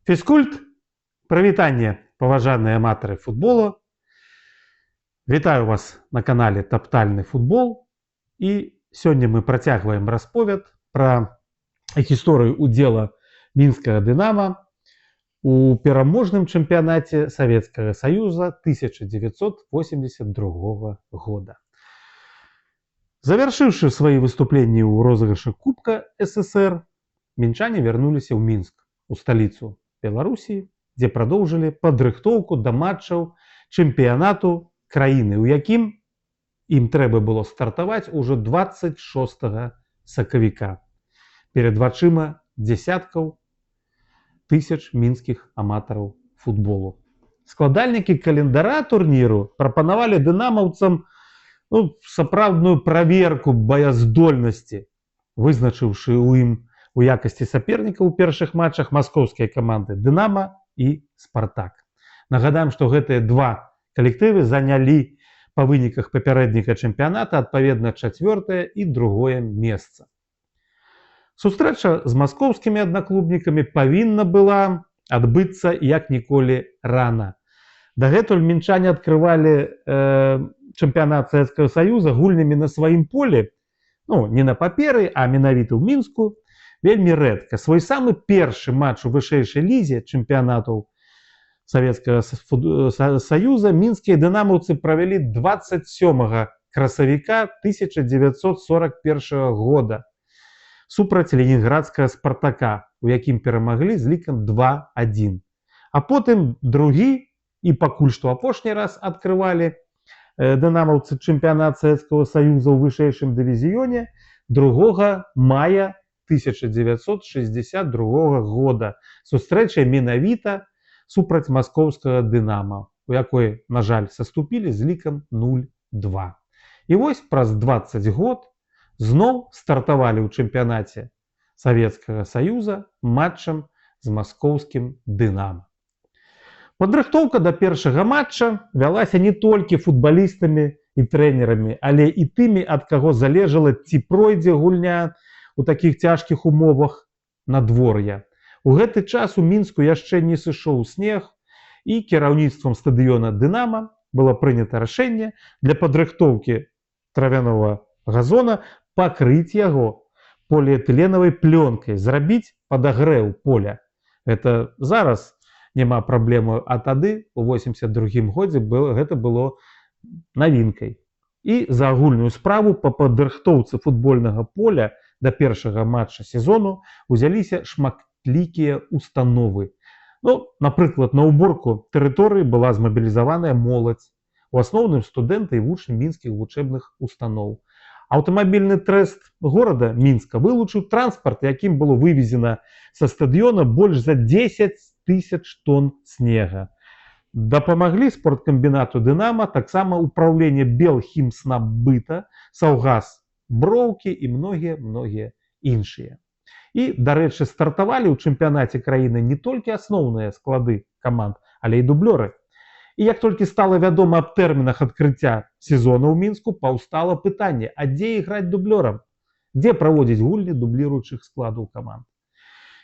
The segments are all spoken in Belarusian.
Фізкульт, прывітанне, паважаныя аматары футбола. Вітаю вас на канале «Таптальны футбол». І сёння мы працягваем расповед пра гісторыю удзела мінскага «Дынама» у пераможным чэмпіянаце Савецкага Саюза 1982 года. Завяршыўшы свае выступленні ў розыгрышы Кубка СССР, мінчане вярнуліся ў Мінск, у сталіцу Беларусі, дзе прадоўжылі падрыхтоўку да матчаў чэмпіянату краіны, у якім ім трэба было стартаваць ужо 26 сакавіка перад вачыма дзесяткаў тысяч мінскіх аматараў футболу. Складальнікі календара турніру прапанавалі дынамаўцам, ну, сапраўдную праверку баяздольнасці, вызначыўшы ў ім у якасці саперніка ў першых матчах маскоўскія каманды «Дынама» і «Спартак». Нагадаем, што гэтыя два калектывы занялі па выніках папярэдняга чэмпіяната адпаведна чацвёртае і другое месца. Сустрэча з маскоўскімі аднаклубнікамі павінна была адбыцца як ніколі рана. Дагэтуль мінчане адкрывалі чэмпіянат Савецкага Саюза гульнямі на сваім полі, ну, не на паперы, а менавіта ў Мінску, вельмі рэдка. Свой самы першы матч у вышэйшай лізе чэмпіянату Савецкага Саюза мінскія дынамаўцы правялі 27 красавіка 1941 года супраць ленінградскага «Спартака», у якім перамаглі з лікам 2-1. А потым другі і пакуль што апошні раз адкрывалі дынамаўцы чэмпіянат Савецкага Саюза ў вышэйшым дывізіёне 2 мая 1962 года сустрэчай менавіта супраць маскоўскага «Дынама», у якой, на жаль, саступілі з лікам 0-2. І вось праз 20 год зноў стартавалі ў чэмпіянаце Савецкага Саюза матчам з маскоўскім «Дынама». Падрыхтоўка да першага матча вялася не толькі футбалістамі і трэнерамі, але і тымі, ад каго залежала, ці пройдзе гульня у такіх цяжкіх умовах надвор'я. У гэты час у Мінску яшчэ не сышоў снег, і кіраўніцтвам стадыёна «Дынама» было прынята рашэнне для падрыхтоўкі травянога газона пакрыць яго поліэтыленавай плёнкай, зрабіць падагрэў поля. Это зараз няма праблемы, а тады у 82 годзе гэта было навінкай. І за агульную справу па падрыхтоўцы футбольнага поля да першага матча сезону узяліся шматлікія установы. Ну, напрыклад, на ўборку тэрыторыі была змабілізаваная моладзь, у асноўным студэнты і вучні мінскіх вучэбных устаноў. Аўтамабільны трэст горада Мінска вылучыў транспарт, якім было вывезена са стадыёна больш за 10 тысяч тонн снега. Дапамаглі спорткамбінату «Дынама» таксама ўпраўленне Белхімснаббыта, саўгас «Броўкі» і многія-многія іншыя. І, дарэчы, стартавалі ў чэмпіянаце краіны не толькі асноўныя склады каманд, але і дублёры. І як толькі стала вядома аб тэрмінах адкрыцця сезона ў Мінску, паўстала пытанне, а дзе іграць дублёрам? Дзе праводзіць гульні дубліруючых складаў каманд?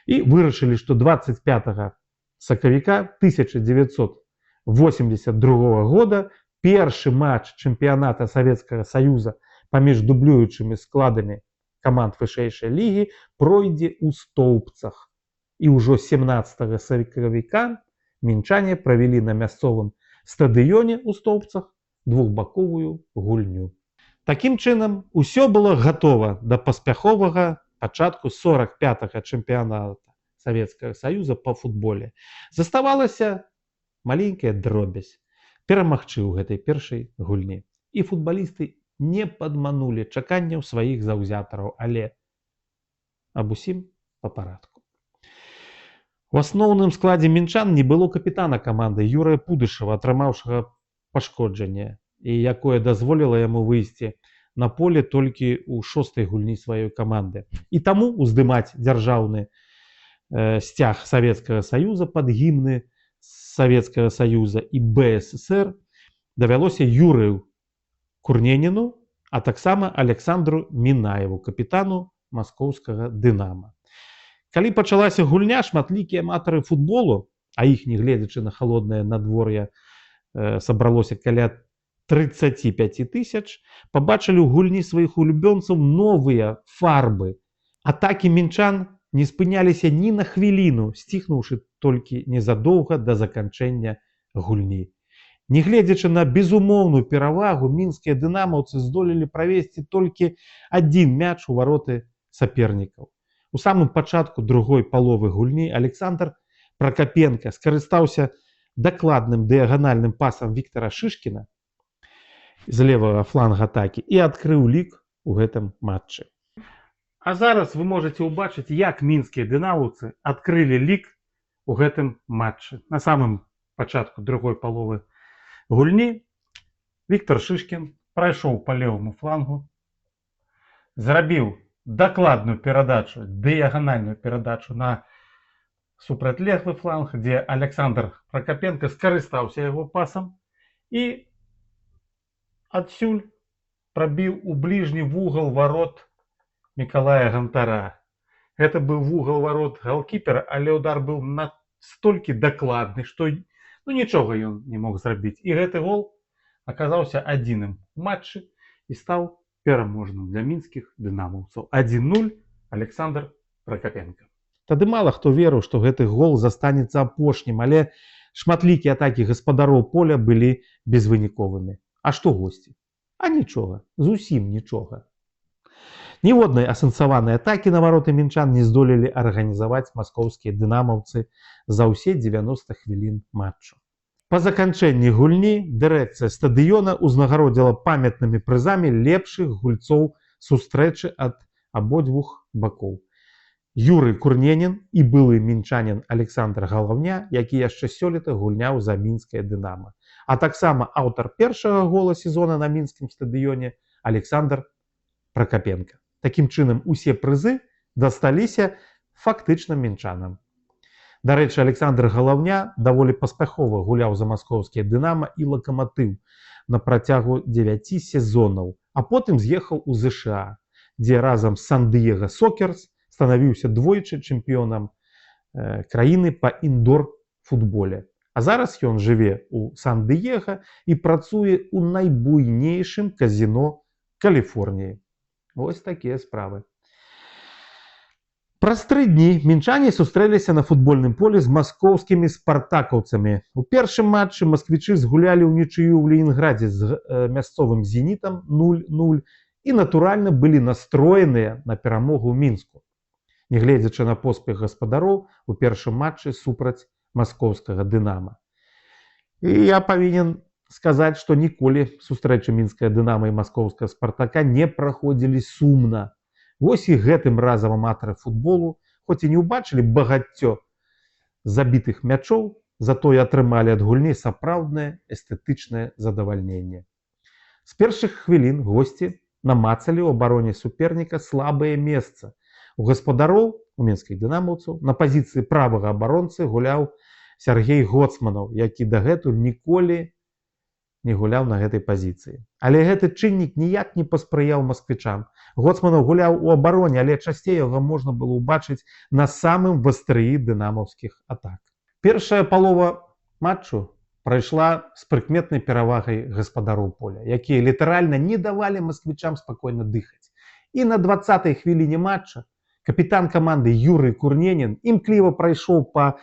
І вырашылі, што 25 сакавіка 1982 года першы матч чэмпіяната Савецкага Саюза паміж дублюючымі складамі каманд вышэйшай лігі пройдзе ў Стоўбцах. І ўжо 17 сакавіка мінчане правялі на мясцовым стадыёне ў Стоўбцах двухбаковую гульню. Такім чынам, усё было гатова да паспяховага пачатку 45 чэмпіяната Савецкага Саюза па футболе. Заставалася маленькая дробязь — перамагчы ў гэтай першай гульні. І футбалісты не падманулі чаканняў сваіх заўзятараў, але аб усім па парадку. У асноўным складзе мінчан не было капітана каманды Юрыя Пудышава, атрымаўшага пашкоджанне, і якое дазволіла яму выйсці на поле толькі ў шостай гульні сваёй каманды. І таму уздымаць дзяржаўны сцяг Савецкага Саюза пад гімны Савецкага Саюза і БССР давялося Юрыю Курненіну, а таксама Александру Мінаеву, капітану маскоўскага «Дынама». Калі пачалася гульня, шматлікія аматары футболу, а іх, не гледзячы на халоднае надвор'е, сабралося каля 35 тысяч, пабачылі ў гульні сваіх улюбёнцаў новыя фарбы. Атакі мінчан не спыняліся ні на хвіліну, сціхнуўшы толькі незадоўга да заканчэння гульні. Нягледзячы на безумоўную перавагу, мінскія дынамаўцы здолелі правесці толькі адзін мяч у вароты сапернікаў. У самым пачатку другой паловы гульні Александр Пракапенко скарыстаўся дакладным дыяганальным пасам Віктара Шышкіна з левага фланга атакі і адкрыў лік у гэтым матчы. А зараз вы можаце ўбачыць, як мінскія дынамаўцы адкрылі лік у гэтым матчы. На самым пачатку другой паловы гульні Віктор Шышкін прайшоў па леваму флангу, зрабіў дакладную перадачу, дыяганальную перадачу на супрацьлеглы фланг, дзе Александр Пракапенко скарыстаўся яго пасам і адсюль прабіў у бліжні вугал варот Мікалая Гантара. Гэта быў вугал варот галкіпера, але ўдар быў настолькі дакладны, што, ну, нічога ён не мог зрабіць. І гэты гол аказаўся адзіным у матчы і стаў пераможным для мінскіх дынамаўцаў. 1-0, Александр Пракапенко. Тады мала хто верыў, што гэты гол застанецца апошнім, але шматлікія атакі гаспадароў поля былі безвыніковымі. А што госці? А нічога, зусім нічога. Ніводнай асэнсаванай атакі на вароты мінчан не здолелі арганізаваць маскоўскія дынамаўцы за ўсе 90 хвілін матчу. Па заканчэнні гульні дырэкцыя стадыёна ўзнагародзіла памятнымі прызамі лепшых гульцоў сустрэчы ад абодвух бакоў. Юры Курненін і былы мінчанін Александр Галаўня, які яшчэ сёлета гульняў за мінскае «Дынама», а таксама аўтар першага гола сезона на мінскім стадыёне Александр Пракапенко. Такім чынам, усе прызы дасталіся фактычна мінчанам. Дарэчы, Александр Галаўня даволі паспяхова гуляў за маскоўскія «Дынама» і «Лакаматыў» на працягу 9 сезонаў, а потым з'ехаў у ЗША, дзе разам з Сан-Дыега Сокерс станавіўся двойчы чэмпіёнам краіны па індор-футболе. А зараз ён жыве ў Сан-Дыега і працуе ў найбуйнейшым казіно Каліфорніі. Вось такія справы. Праз 3 дні мінчане сустрэліся на футбольным полі з маскоўскімі спартакаўцамі. У першым матчы масквічы згулялі ў нічыю ў Ленінградзе з мясцовым «Зенітам» 0-0 і, натуральна, былі настроеныя на перамогу ў Мінску, нягледзячы на поспех гаспадароў у першым матчы супраць маскоўскага «Дынама». І я павінен сказаць, што ніколі сустрэчы мінская «Дынама» і маскоўская «Спартака» не праходзілі сумна. Вось і гэтым разам аматары футболу, хоць і не ўбачылі багаццё забітых мячоў, затое атрымалі ад гульні сапраўднае эстэтычнае задавальненне. З першых хвілін госці намацалі ў абароне суперніка слабае месца. У гаспадароў, у мінскіх дынамаўцаў, на пазіцыі правага абаронцы гуляў Сяргей Гоцманаў, які дагэтуль ніколі не гуляў на гэтай пазіцыі. Але гэты чыннік ніяк не паспрыяў масквічам. Гоцманаў гуляў у абароне, але часцей яго можна было ўбачыць на самым вастрыі дынамаўскіх атак. Першая палова матчу прайшла з прыкметнай перавагай гаспадароў поля, якія літаральна не давалі масквічам спакойна дыхаць. І на 20-й хвіліне матча капітан каманды Юрый Курненін імкліва прайшоў па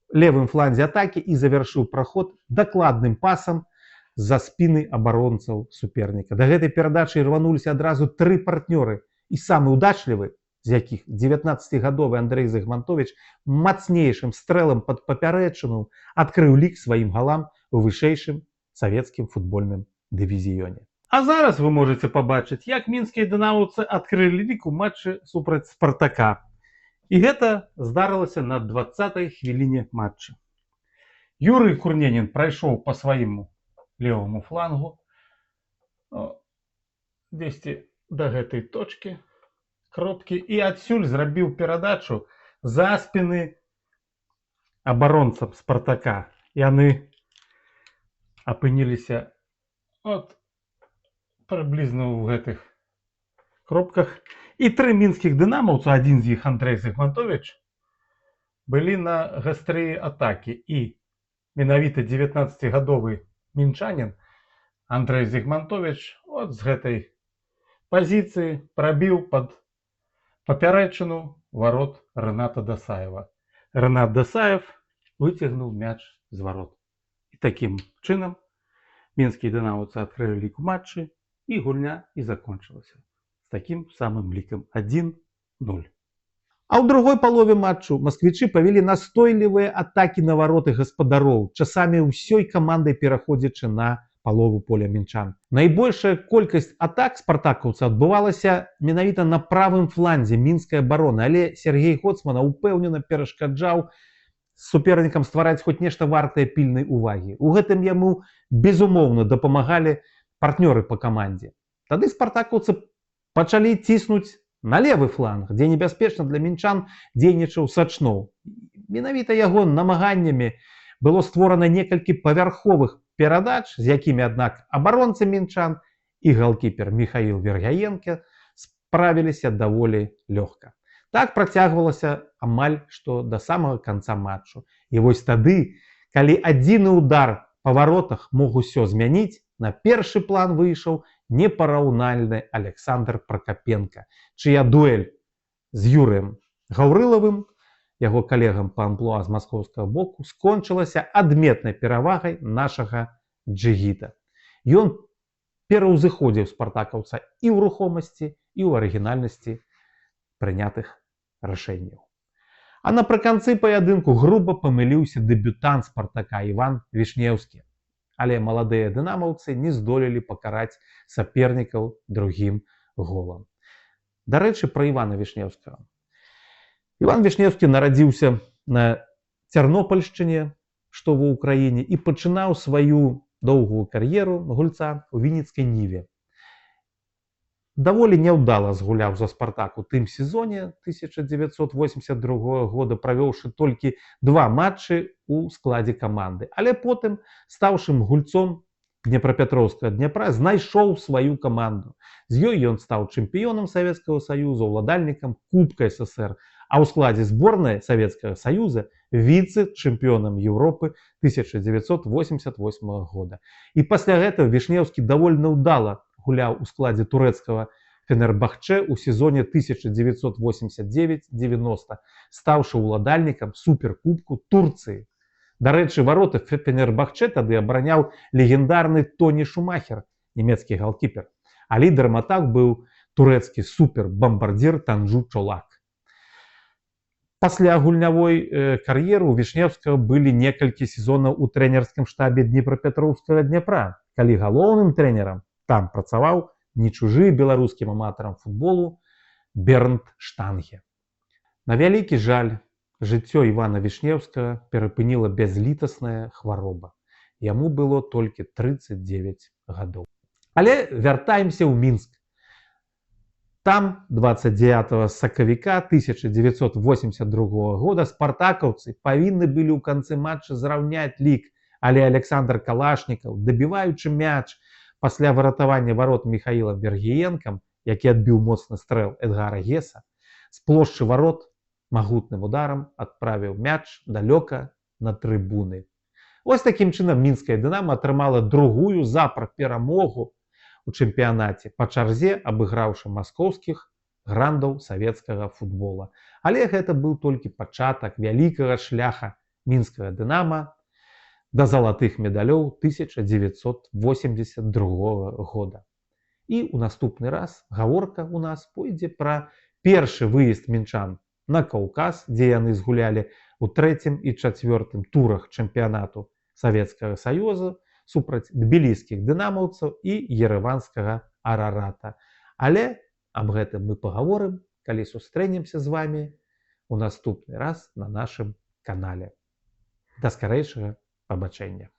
левым фланзе атакі і завяршыў праход дакладным пасам з-за спіны абаронцаў суперніка. Да гэтай перадачы рвануліся адразу тры партнёры, і самы удачлівы з якіх, 19гадовы Андрей Зыгмантович, мацнейшым стрэлам пад папярэчыну адкрыў лік сваім галам у вышэйшым савецкім футбольным дывізіёне. А зараз вы можаце пабачыць, як мінскія дынамаўцы адкрылі лік у матчы супраць «Спартака». І гэта здарылася на 20 хвіліне матча. Юрый Курненін прайшоў па свайму леваму флангу дзесьці да гэтай точкі, кропкі, і адсюль зрабіў перадачу за спіны абаронцам «Спартака». Яны апыніліся от прыблізна ў гэтых кропках. І тры мінскіх дынамаўца, адзін з іх Андрэй Зыгмантович, Былі на гастрыі атакі, і менавіта 19-гадовы мінчанін Андрэй Зігмантовіч от з гэтай пазіцыі прабіў пад папярэчыну варот Рэната Дасаева. Рэнат Дасаев выцягнуў мяч з варот. І такім чынам мінскія дынамаўцы адкрылі лік у матчы, і гульня і закончылася з такім самым лікам 1-0. А ў другой палове матчу масквічы павялі настойлівыя атакі на вароты гаспадароў, часамі ўсёй камандай пераходзячы на палову поля мінчан. Найбольшая колькасць атак спартакаўца адбывалася менавіта на правым фланзе мінскай абароны, але Сергей Гоцмана упэўнена перашкаджаў супернікам ствараць хоць нешта вартае пільнай увагі. У гэтым яму, безумоўна, дапамагалі партнёры па камандзе. Тады спартакаўцы пачалі ціснуць на левы фланг, дзе небяспечна для мінчан дзейнічаў Сачноў. Менавіта яго намаганнямі было створана некалькі павярховых перадач, з якімі, аднак, абаронцы мінчан і галкіпер Михаил Вергіенка справіліся даволі лёгка. Так працягвалася амаль што да самага канца матчу. І вось тады, калі адзіны удар па варотах мог усё змяніць, на першы план выйшаў непараўнальны Александр Пракапенко, чыя дуэль з Юрыем Гаўрылавым, яго калегам па амплуа з маскоўскага боку, скончылася адметнай перавагай нашага джигіта. Ён пераўзыходзіў спартакаўца і ў рухомасці, і ў арыгінальнасці прынятых рашэнняў. А напрыканцы паядынку груба памыліўся дэбютант Спартака Іван Вішнеўскі. Але маладыя дынамаўцы не здолелі пакараць сапернікаў другім голам. Дарэчы, пра Івана Вішнеўскага. Іван Вішнеўскі нарадзіўся на Цярнопальшчыне, што ва Ўкраіне, і пачынаў сваю доўгую кар'еру гульца ў вінніцкай Ніве. Даволі няўдала згуляў за Спартак у тым сезоне 1982 года, правёўшы толькі два матчы ў складзе каманды. Але потым, стаўшым гульцом днепрапятроўскага Дняпра, знайшоў сваю каманду. З ёй ён стаў чэмпіёнам Савецкага Саюза, уладальнікам Кубка СССР, а ў складзе зборнай Савецкага Саюза віцэ-чэмпіёнам Еўропы 1988 года. І пасля гэтага Вішнеўскі даволі ўдала гуляў у складзе турэцкага Фенербахчэ ў сезоне 1989-90, стаўшы ўладальнікам суперкубку Турцыі. Дарэчы, вароты Фенербахчэ тады абараняў легендарны Тоні Шумахер, нямецкі галкіпер. А лідарам атак быў турэцкі супербамбардзір Танджу Чолак. Пасля гульнявой кар'еры ў Вішнеўскага былі некалькі сезонаў у трэнерскім штабе днепрапятроўскага Дняпра, калі галоўным трэнерам там працаваў не чужы беларускім аматарам футболу Бернд Штанге. На вялікі жаль, жыццё Івана Вішнеўскага перапыніла бязлітасная хвароба. Яму было толькі 39 гадоў. Але вяртаемся ў Мінск. Там 29 сакавіка 1982 года спартакаўцы павінны былі ў канцы матча зраўняць лік, але Александр Калашнікаў, дабіваючы мяч пасля выратавання варот Михаілам Вергіенкам, які адбіў моцны стрэл Эдгара Геса, з плошчы варот магутным ударам адправіў мяч далёка на трыбуны. Вось такім чынам мінская Дынама атрымала другую запар перамогу у чэмпіянаце, па чарзе абыграўшы маскоўскіх грандаў савецкага футбола. Але гэта быў толькі пачатак вялікага шляха мінскага Дынама да залатых медалёў 1982 года. І ў наступны раз гаворка у нас пойдзе пра першы выезд мінчан на Каўказ, дзе яны згулялі ў трэцім і чацвёртым турах чэмпіянату Савецкага Саюза супраць тбіліскіх дынамаўцаў і ерэванскага Арарата. Але аб гэтым мы пагаворым, калі сустрэнемся з вамі у наступны раз на нашым канале. Да скарэйшага пабачэння.